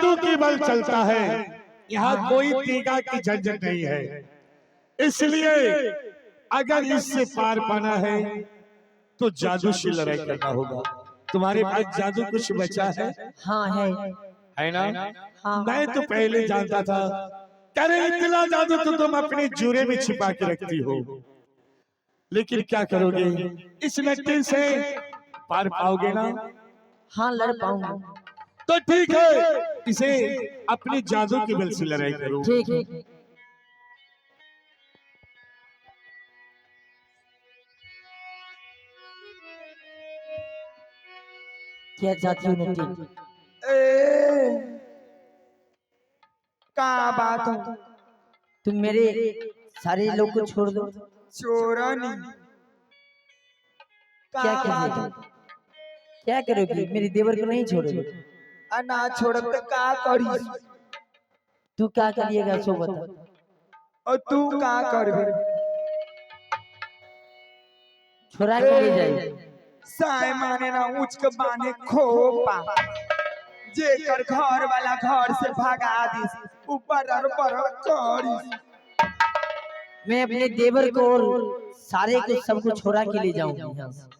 जादू की बल चलता है, यहाँ कोई तीगा की झंझट नहीं है। इसलिए अगर इससे पार पाना है तो जादू से लड़ाई करना होगा। तुम्हारे पास जादू कुछ बचा है? हाँ है। है ना? हाँ। मैं तो पहले जानता था, अरे इतना जादू तो तुम अपने जूरे में छिपा के रखती हो, लेकिन क्या करोगे इस नट्टी से पार पाओगे ना? हाँ लड़ पाऊंगा। तो ठीक है, इसे अपने जादू के बल से लड़ाई करो। ठीक है। क्या चाहती हो नटी? ए, का बात हो? तुम मेरे सारे लोग को छोड़ दो। चोरनी। क्या का बात करोगे? हो? क्या करोगी? मेरे देवर को नहीं छोड़ोगे? आ ना छोड़ब त का करी? तू क्या करिएगा सो बता। और तू का करबे? छोड़ा के ले जाए। साय माने ना ऊंच के बाने खोपा, जेकर घर वाला घर से भगा दिस ऊपर और पर करी। मैं अपने देवर को और सारे को सबको छोड़ा के ले जाऊंगी यहाँ से।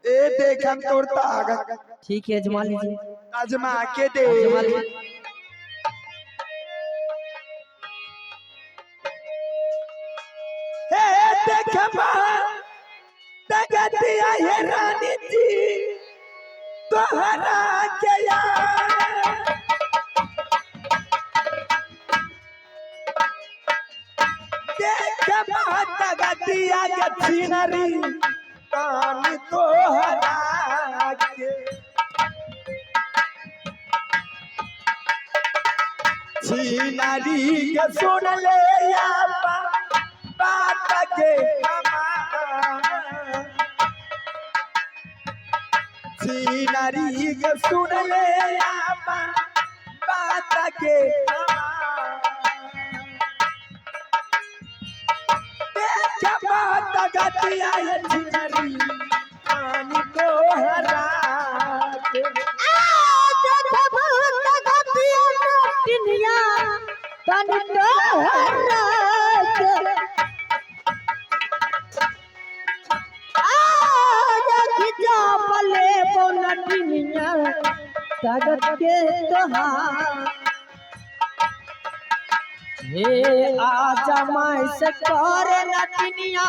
ए देख हम तोर ताकत। ठीक है, अजमा लीजिए। आजमा के दे। अजमा लीजिए। हे देख तगतिया हे रानी जी तोहरा के यार। देख तगतिया के छिनरी तानी तोहरा के। छिनरी के सुन ले आपा बात के हमार। छिनरी के सुन ले आपा बात के हमार। देख बात गतिया है छिनरी पानी को हरा के। ताकत के तोहार हे आजा मैं से कर नटिनिया।